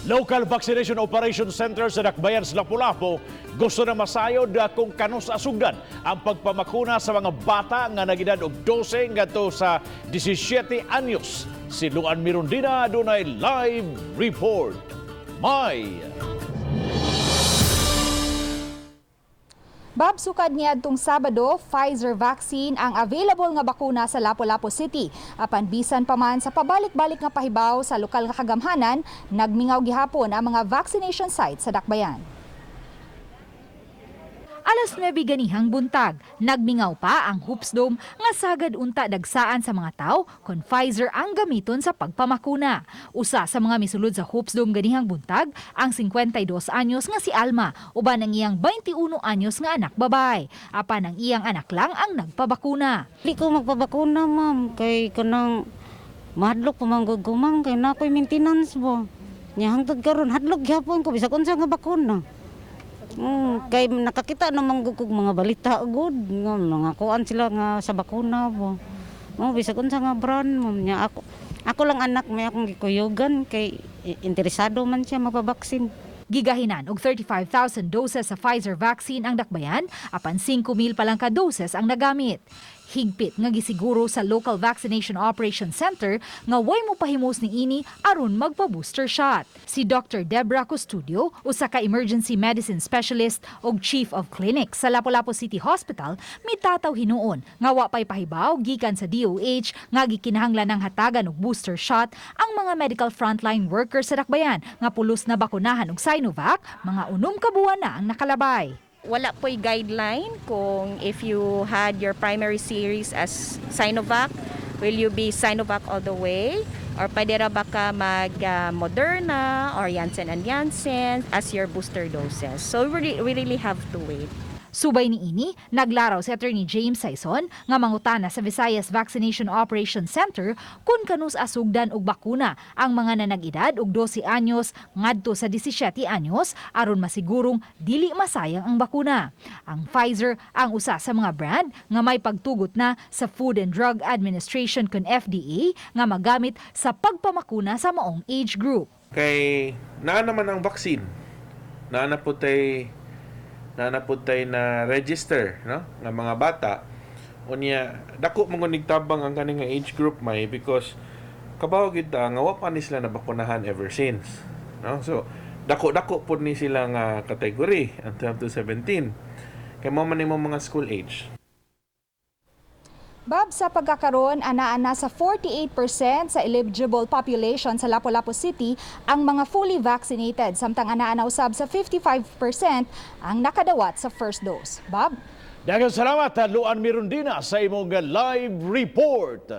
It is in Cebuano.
Local Vaccination Operation Center sa Dakbayan sa Lapu-Lapu gusto na masayod kung kanus-a sugdan ang pagpamakuna sa mga bata nga nag-edad og 12 ngadto sa 17 anyos. Si Luan Mirundina dunay live report. May Bob, sukad niadtong Sabado, Pfizer vaccine ang available nga bakuna sa Lapu-Lapu City. Apan bisan pa man sa pabalik-balik nga pahibaw sa lokal nga kagamhanan, nagmingaw gihapon ang mga vaccination sites sa Dakbayan. Alas 9 ganihang buntag, nagmingaw pa ang Hoops Dome nga sagad unta dagsaan sa mga tao kon Pfizer ang gamiton sa pagpamakuna. Usa sa mga misulod sa Hoops Dome ganihang buntag ang 52 anyos nga si Alma uban ang iyang 21 anyos nga anak babay. Apan ang iyang anak lang ang nagpabakuna. Di ko magpabakuna, ma'am, kay kanang mahadlok pa man gud ko, ma'am, kay na ako'y maintenance ba. Nya hangtod karon hadlok gyapon ko bisag unsa nga bakuna. Kay nakakita naman gud kog mga balita gud nga mga kuan sila nga sa bakuna ba. Oh, bisag unsa nga brand, ma'am, nya ako lang anak may akong gikuyugan kay interesado man siya mapabaksin. Gigahinan og 35,000 doses sa Pfizer vaccine ang Dakbayan, apan 5,000 pa lang ka doses ang nagamit. Higpit nga gisiguro sa Local Vaccination Operation Center nga way mo pahimos ni ini aron magpa-booster shot. Si Dr. Debra Custodio, usa ka emergency medicine specialist ug chief of clinic sa Lapu-Lapu City Hospital, mitataw hinuon nga wa pay pahibaw gikan sa DOH nga gikinahanglan ng hatagan og booster shot ang mga medical frontline workers sa Dakbayan nga pulos na bakunahan og Sinovac, mga 6 ka buwan na ang nakalabay. Wala po'y guideline kung if you had your primary series as Sinovac, will you be Sinovac all the way? Or pwede ra ba ka mag Moderna or Janssen and Janssen as your booster doses? So we really have to wait. Subay ni ini, naglaraw si Attorney James Sayson nga mangutana sa Visayas Vaccination Operation Center kung kanus-a sugdan og bakuna ang mga nanag-edad og 12 anyos ngadto sa 17 anyos aron masigurong dili masayang ang bakuna. Ang Pfizer ang usa sa mga brand nga may pagtugot na sa Food and Drug Administration kon FDA nga magamit sa pagpamakuna sa maong age group. Kay naa naman ang vaccine. Naa na pud tay na register, no, nga mga bata. Unya dako man gud tabang ang kaning nga age group, may because kabaw gid ta nga wa pa ni sila nabakunahan ever since, no? So dako-dako pud ni sila nga category ang 12 to 17 kay mao man nimo mga school age. Bob, sa pagkakaroon, ana-ana sa 48% sa eligible population sa Lapu-Lapu City ang mga fully vaccinated, samtang ana-ana usab sa 55% ang nakadawat sa first dose. Bob? Daghang salamat, Luan Mirundina, sa imong live report.